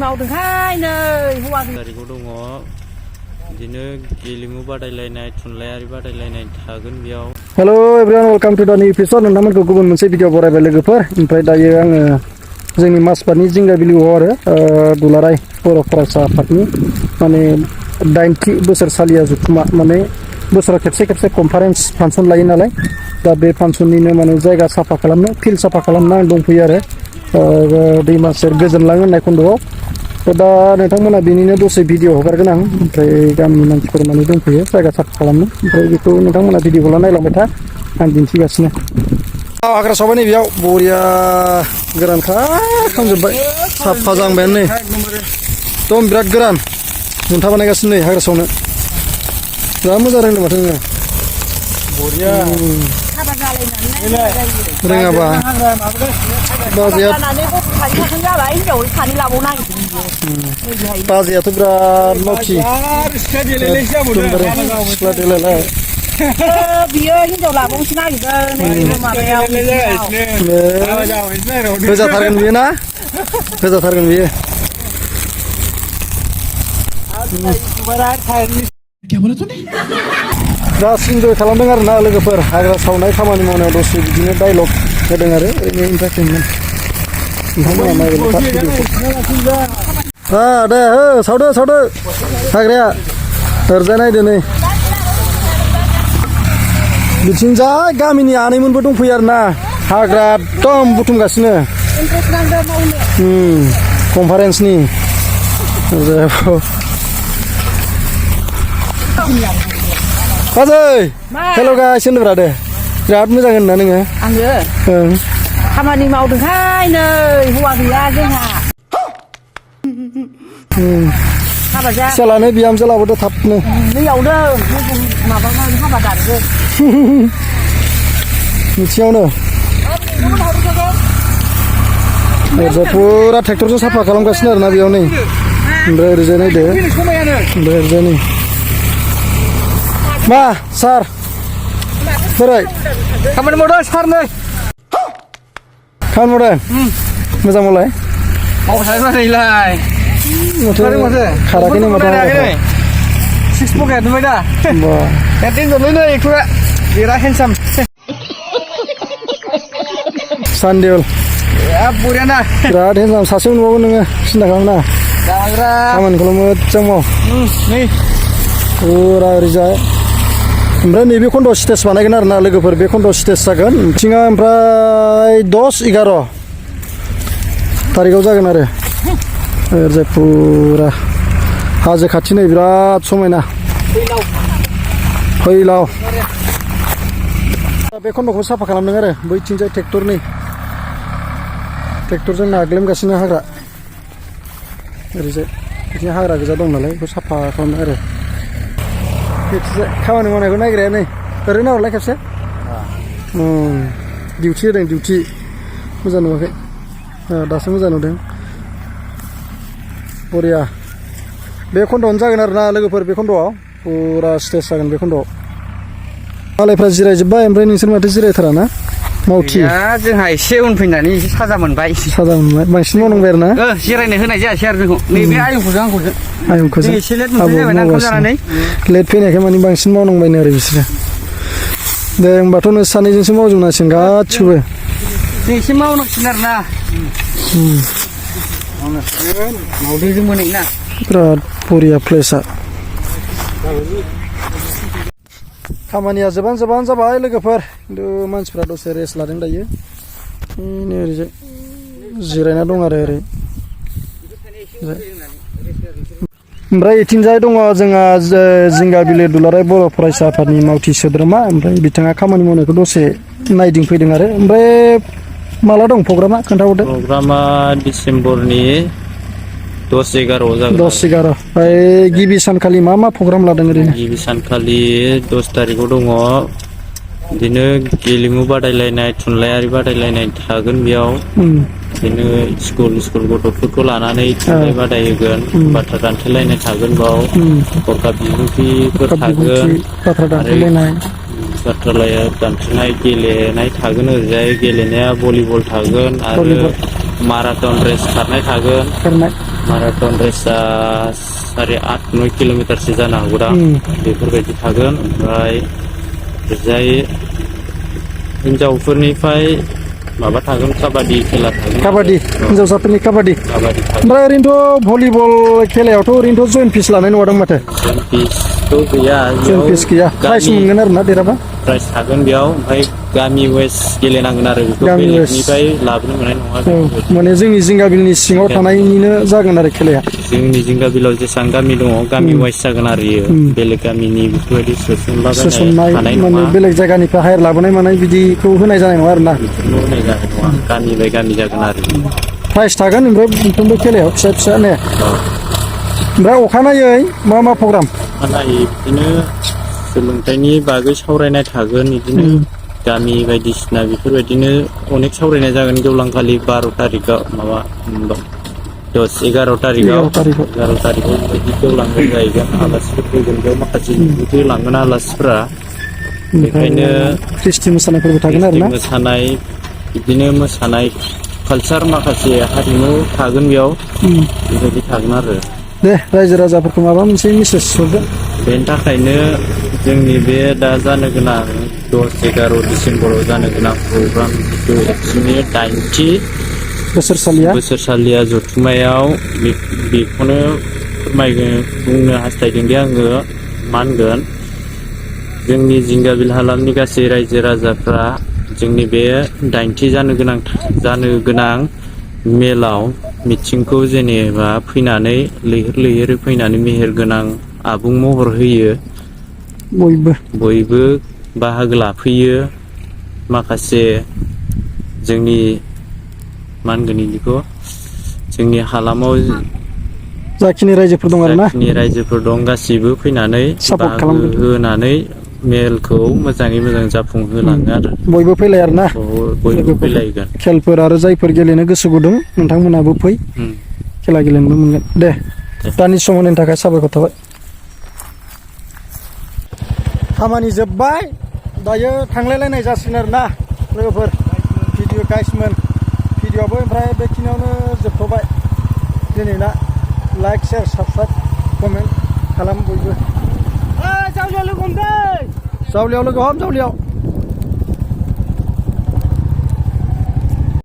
मावदोंहाय नै हौवा तारिखआव दङ बिदिनो गेलेमु बादायलायनाय थुनलाइयारि बादायलायनाय थागोन बेयाव। हेलो एवरीवन वेलकम टू द न्यू एपिसोड नोंथांमोनखौ गुबुन मोनसे भिडिअ बरायबाय लोगोफोर। ओमफ्राय दायो आङो जोंनि मासबादनि जिंगाबिलिआव आरो दुलाराय बर' फरायसा आफादनि माने 80 बोसोरसालिया जुथुमा माने बोसोराव खेबसे कनफारेन्स फांसन लायो नालाय दा बे फांसननिनो माने जायगा साफा खालामनो फिल्ड साफा खालामनो आं दंफैयो आरो दैमा सेर गोजोनलाङो होननाय खन्द'आव। दा नोंथांमोना बेनिनो दसे भिडिअ हगारगोन आं। ओमफ्राय गामिनि मानसिफोर माने दंफैयो जायगा साफा खालामनो। ओमफ्राय बेखौ नोंथांमोना भिडिअखौ नायलांबाय था, आं दिन्थिगासिनो। हाग्रा सावबाय नै बेयाव बरिया गोरानखा खालामजोब्बाय, साफा जांबायानो नै एकदम बिराद गोरान मुन्था बानायगासिनो नै हाग्रा सावनो। बिराद मोजां रोंदों माथो नोङो, बरिया रोङाबा बाजैयाथ' बिराद मावथि सिख्ला देलायलाय बियो हिनजाव लाबावनोसो नागिरदों होजाथारगोन बियो ना, होजाथारगोन बियो। दा इन्जय खालामदों आरो ना लोगोफोर, हाग्रा सावनाय खामानि मावनायाव दसे बिदिनो डायलग होदों आरो ओरैनो इन्टारटेनमेन्ट। नोंथांमोना नायगोन दे हो सावदो हाग्राया ओरैजाय नायदो नै बिथिंजाय गामिनि आनैमोनबो दंफैयो आरो ना, हाग्रा एकदम बुथुमगासिनो कनफारेन्सनि। बाजै हेल' गाइस होनदोब्रा दे, बिराद मोजां होनना नोङो। आङो खामानि मावदोंहाय नै हौवा गैया जोंहा। फिसालानो बिहामजो लाबोदो थाबनो बैयावनो माबा हाबा दानगोन मिथियावनो। ओरैजाय फुरा ट्रेक्टरजों साफा खालामगासिनो आरोना बेयाव नै। ओमफ्राय ओरैजाय नायदो, ओमफ्राय ओरैजाय नै मा सार बोरै खामानि मावदों सार नै खामानि मावदों मोजां मावलाय मावथारैलाय माथो खाराखैनो माथो सिक्स पकेट नुबाय दा दोनजोबलै नै एक्टरा बिराद हेन्डसाम सानदेवल बरियाना बिराद हेन्डसाम सासे मोनबावगोन नोङो, सिन्था खालामना खामानिखौल' मोजां माव नै फुरा ओरैजाय। ओमफ्राय नैबे खन्द'आव स्टेज बानायगोन आरो ना लोगोफोर, बे खन्द'आव स्टेज जागोन बिथिङा ओमफ्राय 10-11 थारिखआव जागोन आरो ओरैजाय फुरा हाजो खाथि नै बिराद समायना फैलाव। बे खन्द'खौ साफा खालामदों आरो बैथिंजाय ट्रेक्टरजों नाग्लेमगासिनो हाग्रा। ओरैजाय बिथिं हाग्रा गोजा दं नालाय बेखौ साफा खालामदों आरो खामानि मावनायखौ नायग्राया नै ओरैनो हरलाय खेबसे डिउटि होदों, डिउटि मोजां नुवाखै दासो मोजां नुदों बरिया। बे खन्द'आवनो जागोन आरो ना लोगोफोर, बे खन्द'आव फुरा स्टेज जागोन बे खन्द'आव। मालायफ्रा जिरायजोब्बाय ओमफ्राय नोंसोर माथो जिरायथारा ना मावथि? जोंहा एसे उनफैनानै एसे साजा मोनबाय बांसिन मावनांबाय आरो ना। जिरायनो होनाय जायासै आरो जोंखौ नैबे आयंखौजों एसे लेट मोनफैनाय जाबाय ना ओंखाम जानानै। लेट फैनायखाय माने बांसिन मावनांबायनो आरो बिसोरो। दे होनबाथ' नों सानैजोंसो मावजोबनांसिगोन गासिबो। जों एसे मावनांसिगोन आरो ना, मावदों जों मोनै ना। बिराद बरिया प्लेसआ। खामानिया जोबां जाबाय लोगोफोर, खिन्थु मानसिफ्रा दसे रेस्ट लादों दायो। ओरैजाय जिरायना दं आरो ओरै। ओमफ्राय इथिंजाय दङ जोंहा जिंगाबिलि दुलाराय बर' फरायसा आफादनि मावथि सोद्रोमा। ओमफ्राय बिथाङा खामानि मावनायखौ दसे नायदिंफैदों आरो। ओमफ्राय माला दं प्रग्रामा खोन्थाहरदो। प्रग्रामा डिसेम्बरनि 10-11 जागोन। 10-11 ओमफ्राय गिबि सानखालि मा प्रग्राम लादों ओरैनो? गिबि सानखालि 10 तारिखआव दङ बिदिनो गेलेमु बादायलायनाय थुनलाइयारि बादायलायनाय थागोन बेयाव। बिदिनो स्कुल गथ'फोरखौ लानानै थुनलाइ बादायहोगोन, बाथ्रा दान्थेलायनाय थागोन बाव, हरखाब बिबुंथिफोर थागोन, बाथ्रा दान्थेलायनाय दान्थेनाय गेलेनाय थागोन। ओरैजाय गेलेनाया भलिबल थागोन आरो माराथन रेस खारनाय थागोन। माराथन रेसा 8.5-9 किल'मिटारसो जानो हागौदां बेफोरबायदि थागोन ओमफ्राय ओरैजाय हिनजावफोरनिफ्राय माबा थागोन काबादि खेला थागोन काबादि हिनजावसाफोरनि काबादि काबादि थागोन ओमफ्राय ओरैनोथ' भलिबल खेलायावथ' ओरैनोथ' जइन फिस लानाय नङादां माथो जइन फिसथ' गैया जइन फिस गैया प्राइस मोनगोन आरोना देरहाबा प्राइस थागोन बेयाव ओमफ्राय गामि वाइज गेलेनांगोन आरो बेखौ बेलेगनिफ्राय लाबोनो मोननाय नङा माने जोंनि जिंगाबिलनि सिङाव थानायनिनो जागोन आरो खेलाया जोंनि जिंगाबिलाव जेसेबां गामि दङ गामि वाइज जागोन आरो इयो बेलेग गामिनि बेफोरबायदि सोसननाय माने बेलेग जायगानिफ्राय हायार लाबोनाय मानाय बिदिखौ होनाय जानाय नङा आरोना होनाय जानाय नङा गामि बाय गामि जागोन आरो प्राइस थागोन ओमफ्राय मोनफ्रोमबो खेलायाव फिसा फिसा ने ओमफ्राय अखानायै मा प्रग्राम अखानायै बिदिनो सोलोंथाइनि बागै सावरायनाय थागोन बिदिनो गामि बायदिसिना बेफोरबायदिनो अनेक सावरायनाय जागोन गेवलांखालि 12 तारिखआव माबा 11 तारिखआव बेबायदि गेवलांनाय जाहैगोन आलासिफोर फैगोन बेयाव माखासे बिबुंथि लांगोन आलासिफोरा बेखायनो ख्रिस्टि मोसानायफोरबो थागोन आरो ना मोसानाय बिदिनो मोसानाय कालचार माखासे हारिमु थागोन बेयाव बेबायदि थागोन आरो दे रायजो राजाफोरखौ माबा मोनसे मेसेज हरदो बेनि थाखायनो जोंनि बे दा जानो गोनां 10-11 डिसेम्बराव जानो गोनां प्रग्राम जिथु एबसुनि 8थि बोसोरसालिया जथुम्मायाव बेखौनो बुंनो हास्थायदों दि आङो मा होनगोन जोंनि जिंगाबिल हालामनि गासै रायजो राजाफ्रा जोंनि बे 8थि जानो गोनां मेलाव मिथिंखौ जेनेबा फैनानै लैहोर फैनानै मेहेर गोनां आबुं महर होयो बयबो बाहागो लाफैयो माखासे जोंनि मा होनगोन बिदिखौ जोंनि हालामाव जाखिनि रायजोफोर दं आरोना जाखिनि रायजोफोर दं गासिबो फैनानै बाहागो होनानै मेलखौ मोजाङै मोजां जाफुंहोलाङो आरो बयबो फैलाय आरोना बयबो फैलायगोन खेलफोर आरो जायफोर गेलेनो गोसो गुदुं नोंथांमोनाबो फै खेला गेलेनोबो मोनगोन दे दानि सम होनायनि थाखाय साबायखर थाबाय खामानि जोब्बाय दायो थांलायलायनाय जासिगोन आरोना लोगोफोर भिडिअ गाइसमोन भिडिअआबो ओमफ्राय बेखिनियावनो जोबथ'बाय दिनैना लाइक शेयार साबसक्राइब कमेन्ट खालाम बयबो जावलियाव लोगो हम जावलियाव